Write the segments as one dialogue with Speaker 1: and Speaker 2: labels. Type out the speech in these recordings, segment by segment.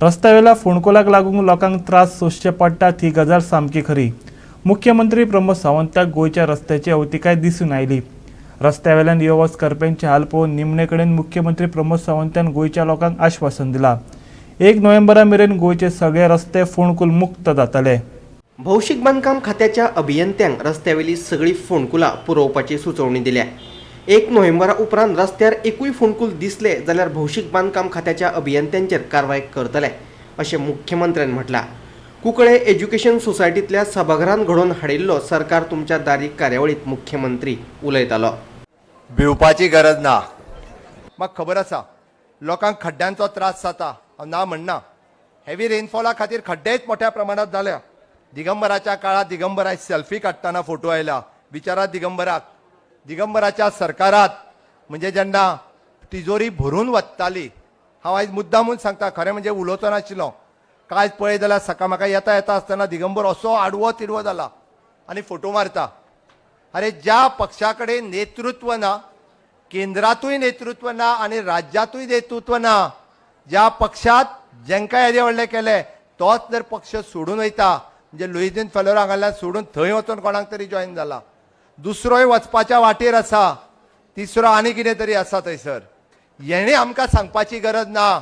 Speaker 1: रस्त्यावेल्या फोंडकुलाक लागून लोकांक त्रास सोंसचे पडटात ही गजाल सामकी खरी. मुख्यमंत्री प्रमोद सावंताक गोंयच्या रस्त्याची अवतिकाय दिसून आयली. रस्त्यावेल्यान यो वच करप्यांचे हाल पळोवन निमणे कडेन मुख्यमंत्री प्रमोद सावंतान गोंयच्या लोकांक आश्वासन दिलां, 1 नोव्हेंबरा मेरेन गोंयचे सगळे रस्ते फोंडकुल मुक्त जातले.
Speaker 2: भौशीक बांदकाम खात्याच्या अभियंत्यांक रस्त्यावेली सगळीं फोंडकुलां पुरोवपाची सुचोवणी दिल्या. 1 नोव्हेंबरा उपरांत रस्त्यार एकूय फोंडकूल दिसले जाल्यार भौशीक बांदकाम खात्याच्या अभियंत्यांचेर कारवाय करतले, अशें मुख्यमंत्र्यान म्हटलां. कुंकळे एज्युकेशन सोसायटींतल्या सभाघरांत घडोवन हाडिल्लो सरकार तुमच्या दारी कार्यावळींत मुख्यमंत्री उलयतालो.
Speaker 3: भिवपाची गरज ना. म्हाका खबर आसा, लोकांक खड्ड्यांचो त्रास जाता. हांव ना म्हणना. हेवी रेनफॉला खातीर खड्डेच मोठ्या प्रमाणात जाल्या. दिगंबराच्या काळात दिगंबर आयज सेल्फी काडटना फोटो आयला. विचारात दिगंबराक. दिगंबराच्या सरकारात म्हणजे जेन्ना तिजोरी भरून वत्ताली. हांव आयज मुद्दामून सांगता, खरें म्हणजे उलोवचो नाशिल्लो. कांय पळयत जाल्यार सकाळ म्हाका येता येता आसतना दिगंबर असो आडवो तिडवो जाला आनी फोटो मारता. अरे, ज्या पक्षा कडेन नेतृत्व ना, केंद्रातूय नेतृत्व ना आनी राज्यातूय नेतृत्व ना, ज्या पक्षात जेंका येदे व्हडले केले तोच जर पक्ष सोडून वयता, म्हणजे लुईझीन फेलेरो हांगासरल्यान सोडून थंय वचून कोणाक तरी जॉयन जाला, दुसरोय वचपाच्या वाटेर आसा, तिसरो आनी कितें तरी आसा थंयसर, हेणे आमकां सांगपाची गरज ना.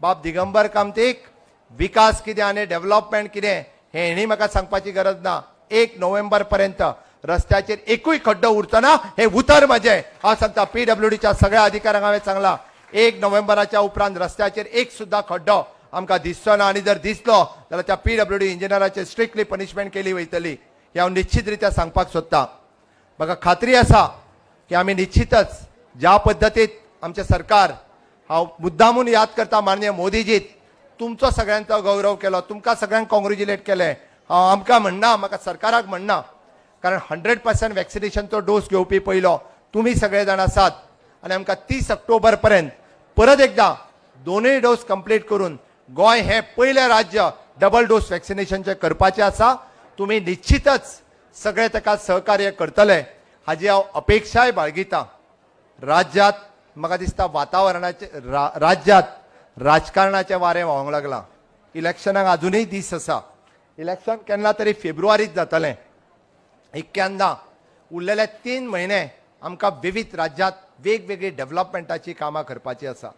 Speaker 3: बाब दिगंबर कामतीक विकास कितें आनी डेव्हलपमेंट कितें हें हेणी म्हाका सांगपाची गरज ना. 1 नोव्हेंबर पर्यंत रस्त्याचेर एकूय खड्डो उरचो ना, हे उतर म्हजें. हांव सांगता, पीडब्ल्यूडीच्या सगळ्या अधिकाऱ्यांक हांवें सांगलां, 1 नोव्हेंबराच्या उपरांत रस्त्याचेर एक सुद्दां खड्डो आमकां दिसचो ना आनी जर दिसलो जाल्यार त्या पीडब्ल्यूडी इंजिनियराचेर स्ट्रिक्टली पनिशमेंट केली वयतली, हें हांव निश्चित रित्या सांगपाक सोदतां. म्हाका खात्री आसा की आमी निश्चितच ज्या पद्दतीत आमचें सरकार, हांव मुद्दामून याद करता माननीय मोदीजीत, तुमचो सगळ्यांचो गौरव केलो, तुमकां सगळ्यांक कॉंग्रेच्युलेट केलें. हांव आमकां म्हणना, म्हाका सरकाराक म्हणना, कारण 100% वॅक्सिनेशनचो डोस घेवपी पयलो तुमी सगळे जाण आसात आनी आमकां 30 ऑक्टोबर पर्यंत परत एकदां दोनूय डोस कंप्लीट करून गोंय हें पयलें राज्य डबल डोस वॅक्सिनेशनचें करपाचें आसा. तुमी निश्चितच सगळे ताका सहकार्य करतले हाजी हांव अपेक्षाय बाळगितां. राज्यात म्हाका दिसता वातावरणाचे राज्यात राजकारणाचें वारें व्हांवंक लागलां. इलेक्शनाक अजुनूय दीस आसा. इलेक्शन केन्ना तरी फेब्रुवारीत जातलें. इतक्यान उरलेले 3 म्हयने आमकां विविध राज्यात वेगवेगळी डेव्हलपमेंटाची कामां करपाची आसा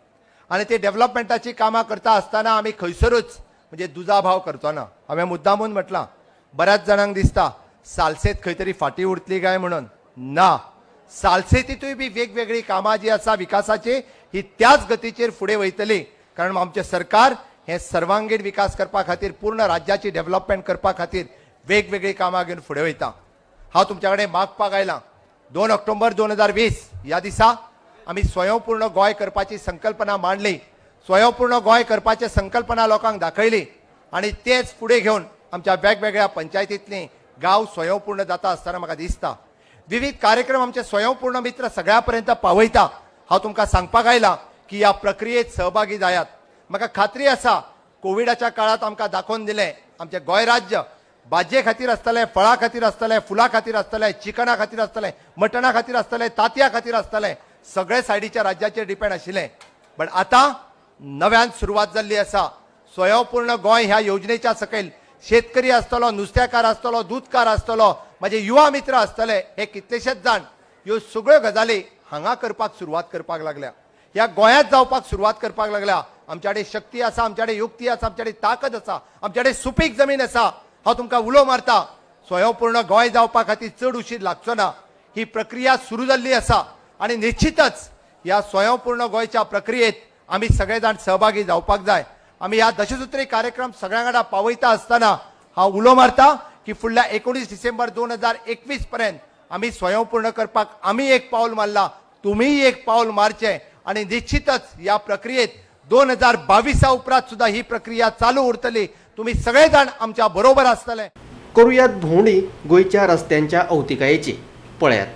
Speaker 3: आनी ती डेव्हलपमेंटाची कामां करता आसतना आमी खंयसरूच म्हणजे दुजाभाव करचो ना. हांवें मुद्दामून म्हटलां, बऱ्याच जाणांक दिसता सालसेत खंय तरी फाटीं उरतली काय म्हणून. ना, सालसेतीतूय बी वेगवेगळी कामां जी आसा विकासाची, ही त्याच गतीचेर फुडें वयतली, कारण आमचें सरकार हें सर्वांगीण विकास करपा खातीर, पूर्ण राज्याची डेव्हलपमेंट करपा खातीर वेगवेगळी कामां घेवन फुडें वयता. हांव तुमच्या कडेन मागपाक आयलां, 2 ऑक्टोबर 2020 ह्या दिसा आमी स्वयंपूर्ण गोंय करपाची संकल्पना मांडली, स्वयंपूर्ण गोंय करपाची संकल्पना लोकांक दाखयली आनी तेच फुडें घेवन आमच्या वेगवेगळ्या पंचायतींतली गांव स्वयंपूर्ण जाता आसतना म्हाका दिसता. विविध कार्यक्रम आमचे स्वयंपूर्ण मित्र सगळ्या पर्यंत पावयता. हांव तुमकां सांगपाक आयलां की ह्या प्रक्रियेत सहभागी जायात. म्हाका खात्री आसा, कोविडाच्या काळात आमकां दाखोवन दिलें, आमचें गोंय राज्य भाजये खातीर आसतलें, फळां खातीर आसतलें, फुलां खातीर आसतलें, चिकना खातीर आसतलें, मटणा खातीर आसतलें, तांतयां खातीर आसतलें, सगळे सायडीच्या राज्याचेर डिपेंड आशिल्लें. बट आतां नव्यान सुरवात जाल्ली आसा. स्वयंपूर्ण गोंय ह्या योजनेच्या सकयल शेतकरी आसतलो, नुस्त्याकार आसतलो, दूदकार आसतलो, म्हाजे युवा मित्र आसतले, हे कितलेशेच जाण ह्यो सगळ्यो गजाली हांगा करपाक सुरवात करपाक लागल्या, ह्या गोंयांत जावपाक सुरवात करपाक लागल्या. आमच्या कडेन शक्ती आसा, आमच्या कडेन युक्ती आसा, आमच्या कडेन ताकद आसा, आमच्या कडेन सुपीक जमीन आसा. हांव तुमकां उलो मारता, स्वयंपूर्ण गोंय जावपा खातीर चड उशीर लागचो ना. ही प्रक्रिया सुरू जाल्ली आसा आनी निश्चितच ह्या स्वयंपूर्ण गोंयच्या प्रक्रियेत आमी सगळे जाण सहभागी जावपाक जाय. आमी ह्या दशसूत्री कार्यक्रम सगळ्यां वांगडा पावयता आसतना हांव उलो मारता की फुडल्या 19 डिसेंबर 2021 पर्यंत आमी स्वयंपूर्ण करपाक आमी एक पावल मारला, तुमीय एक पावल मारचें आनी निश्चितच ह्या प्रक्रियेत 2022 उपरांत सुद्दां ही प्रक्रिया चालू उरतली. तुमी सगळे जाण आमच्या बरोबर आसतले.
Speaker 2: करुयात भोंवडी गोंयच्या रस्त्यांच्या अवतिकायेची. पळयात.